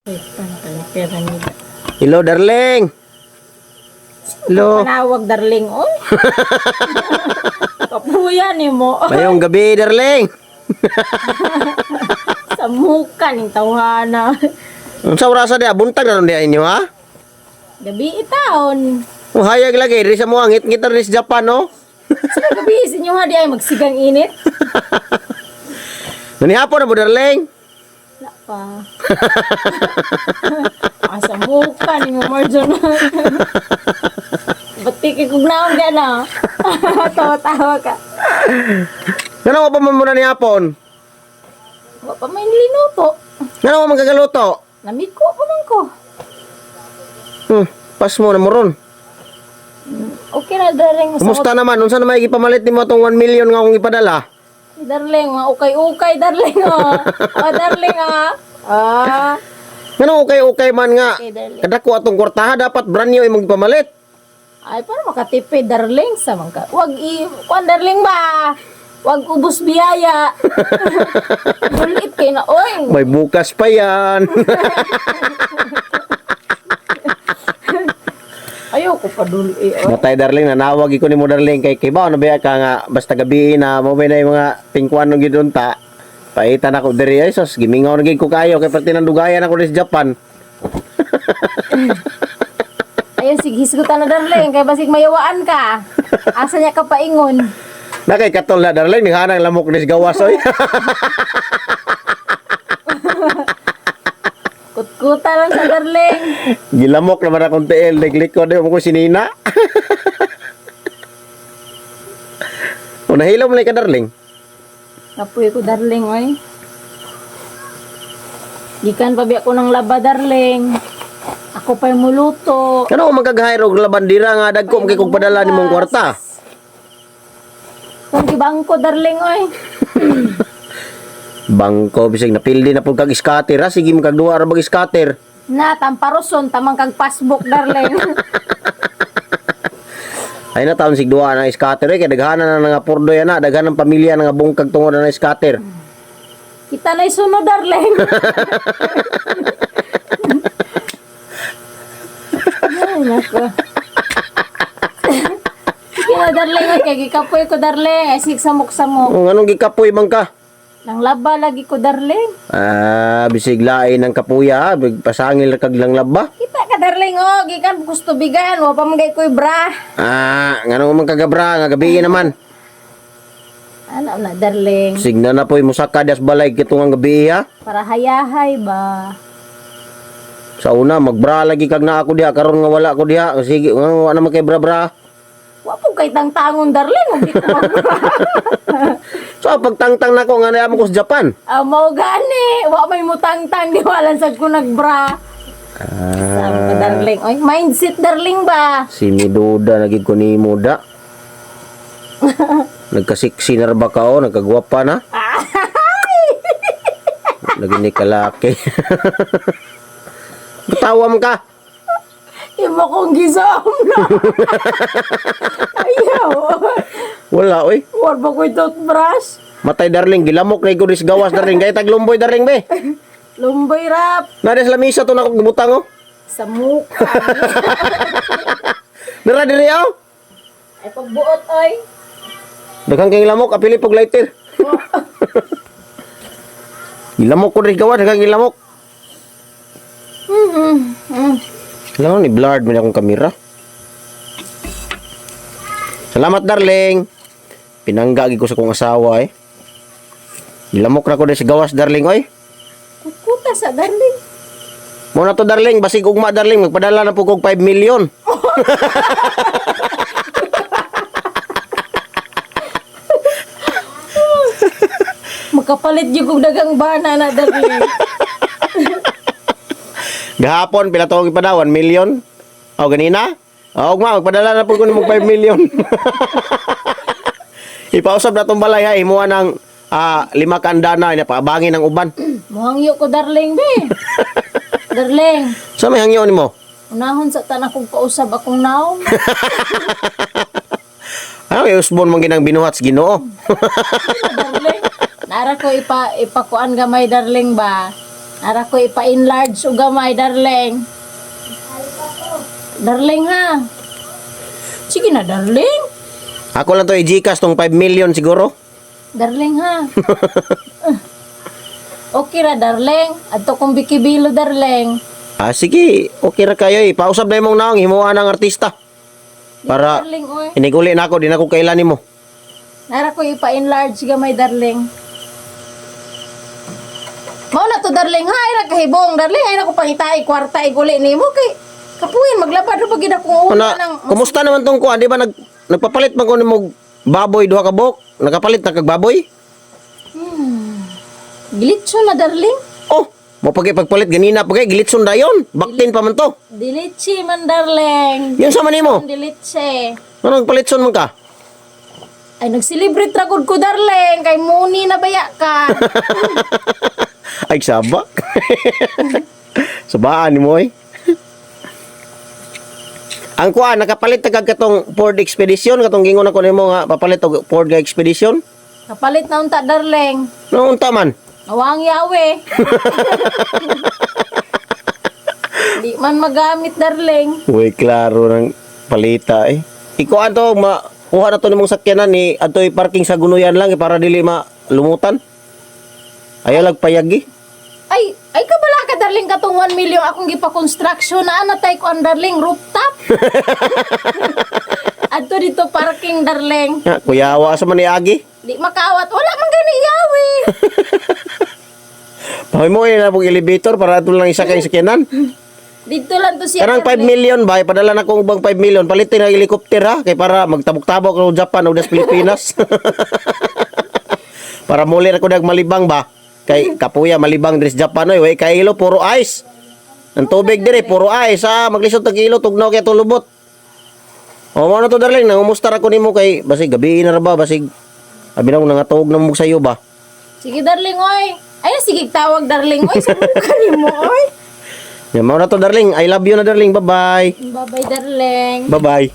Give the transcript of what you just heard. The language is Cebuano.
Pera nila. Hello, darling. Hello. Panawag, darling, oy. Kapuya ni mo. Mayong gabi, darling. Sa muka ning tawhana. Unsa orasa diha? Buntag na ron diha inyo, ha? Gabi itaon. Ang hayag lagi diri sa mo ngit-ngit na rin sa Japan, no? Sa gabi sa inyo ha di ay magsigang init. Nanihapon na mo, darling. Wala pa. Ah, sa muka ni mo, Marjon. Ba't kay kung naong ka na? Tawa-tawa ka. Ngano pa man mo na nihapon? Wa pa may niluto. Ngano man kagaluto? Namiko pa man ko. Pas mo na mo ron. Okay na, darling. Kumusta naman? Unsa na may gipamalit nimo atong 1 million nga akong ipadala? Darling, mga ukay-ukay, darling, oh. Oh, darling, ah. Ah. Ngano okay-okay man nga. Okay, darling. Kadako atong kwartaha dapat brand new imong gipamalit. Ay, para makatipid, darling, sa mga. Wag i... Kuan, darling ba? Wag ubos biyaya. Bulit kayo na, oy. May bukas pa yan. Ayoko pa duli, oy. Matay, darling, nanawag ko nimo, darling, kay kay ba ano ba ka nga basta gabi na mo ba na yung mga tingkwan ng gidunta. Paitan ako diri ay sos gimingaw na gid ko kayo kay pati nang dugayan ako diri sa Japan. Ayun, sige, hisgutan na, darling. Kay basig mayawaan ka. Asa niya ka paingon? Na kay katol na, darling, ninghanang lamok ni gawas oy. Kutkuta lang sa darling. Gilamok naman akong tiil, naglikod mo ko sinina. O nahilo mo na ka, darling. Kapoy ko, darling, oy. Gikan pa biya ko ng laba, darling. Ako pa'y muluto. Kano man kagahayro og labandira nga dagko man kay kog padala nimong kwarta. Kung gibangko, darling, oy. Bangko bisag napildi na pud kag scatter ha, sige mo kag duha ra bag scatter. Na, tamparoson, tamang kag passbook, darling. Ay na taon sig duha na scatter eh, kay daghanan na nga purdo yan na, daghan ng pamilya na nga bungkag tungod na scatter. Kita na'y sunod, darling. Ay, nako. Sige na, darling. Oy, kay gikapoy ko, darling. Ay, sig samok-samok. Kung anong gikapoy man ka? Nang laba lagi ko, darling. Ah, bisig lain ng kapuya ha, pasangil ra kag lang laba. Kita ka, darling, oh. Gikan gusto bigan. Wa pa man gay ko'y bra. Ah, ngano man kagabra nga gabi naman. Ano na, darling? Signa na po'y musaka das balay kitungang gabi ha. Para hayahay ba? Sa una magbra lagi kag na ako diha karon nga wala ko diha. Sige, nga wa naman kay bra bra. Wa po kay tangtangon, darling. Hindi ko magbra. So pagtangtang nako nga naamo ko sa Japan. Ah, mao gani. Wa may mutangtang. Di wala sad ko nagbra. Sama ka, darling. Oy, mindset, darling ba? Si Miduda naging ko ni Muda. Nagkasiksi na ra ba ka o? Nagkagwapa na? Naging ni kalaki. Batawa mo ka. Imo kong gisom na. Ayaw. Wala oy. Wa ba ko'y toothbrush? Matay, darling, gilamok na ikaw dis gawas, darling. Kaya taglumboy, darling be. Lumboy rap. Nades lamisa to na akong gibutang oh. Sa mukha. Dara diri oh. Ay, pagbuot, oy. Daghang kay lamok, apili pog lighter. Gilamok ko diri gawas, daghang gilamok. Alam mo, ni blurred man akong kamera. Salamat, darling. Pinangga ko sa kong asawa eh. Gilamok na ko diri sa gawas, darling oy. Kukuta sa darling. Mo na to, darling, basig ugma, darling, magpadala na po kog 5 million. Makapalit yung kong dagang bana na, darling. Gahapon pila to ipada 1 million. O ganina? O ugma magpadala na po ko nimo 5 million. Ipausab na tong balay ha, imuha ng lima ka andana ina paabangin ang uban. Muhangyo ko, darling, be. Darling, Sa may hangyo nimo? unahon sa tanan kong kausab akong naong. Ano kay usbon man ginang binuhat sa Ginoo? Darling. Nara ko ipakuan gamay, darling ba? Ara ko ipa-enlarge og gamay, darling. Darling ha. Sige na, darling. Ako lang to i-Gcash tong 5 million siguro. Darling ha. Okay ra, darling. Adto kong bikibilo, darling. Ah, sige, okay ra kayo eh. Pausab na imong naong himuha ng artista. Para Darling, oy. iniguli na ako, di na ko kailan nimo. Nara ko ipa-enlarge gamay, darling. Mao na to, darling ha. Ay ra kahibong, darling. Ay na ko pangitay kwarta iguli nimo kay kapuin maglabad ra pag gid akong una Una, ng kumusta naman tong kuan, di ba nagpapalit man ko nimo og baboy duha ka buok? Nakapalit na kag baboy? Glitcho na, darling. Oh, mo pag pagpalit ganina pa kay gilitson dayon. Baktin pa man to. Dilitchi man, darling. Yun sa man nimo. Dilitche. Ano nagpalitson man ka? Ay, nag-celebrate ra gud ko, darling. Kay muni na baya ka. Ay, saba. Sabaan ni mo eh. Ang kuan nakapalit na kag katong Ford Expedition katong gingon ako nimo nga papalit og Ford nga Expedition. Kapalit na unta, darling. No unta man. Awang yawe. Di man magamit, darling. Uy, klaro ng palita eh. Ikuan to ma kuha na to nimong sakyanan ni adtoy parking sa gunuyan lang eh, para dili ma lumutan. Ayaw lag payagi. Ay, ay kabala ka, darling, katong 1 million akong gipa-construction na anatay ko ang darling rooftop. Adto dito parking, darling. Ha, kuyawa sa man ni Agi. Di makaawat. Wala man gani yawe. Pahoy mo eh na pong elevator para ato lang isa kay sakyanan. Dito lang to siya. Kanang 5 darling. million ba, ipadala na kong ubang 5 million. Palitin ang helicopter ha, kay para magtabok-tabok og Japan o das Pilipinas. Para muli ra ko dag malibang ba. Kay kapuya malibang diri sa Japan oy, way kailo puro ice. Ang tubig diri puro ice ha, maglisod tag ilo tugnaw kay tulubot. O mo na to, darling, nangumusta ra ko nimo kay basig gabi na ra ba, basig abi na ko nangatuog na mo sayo ba. Sige, darling, oy. Ay, sige, tawag, darling, oy. Sa ka nimo, oy. Yan mo na to, darling. I love you na, darling. Bye-bye. Bye-bye, darling. Bye-bye.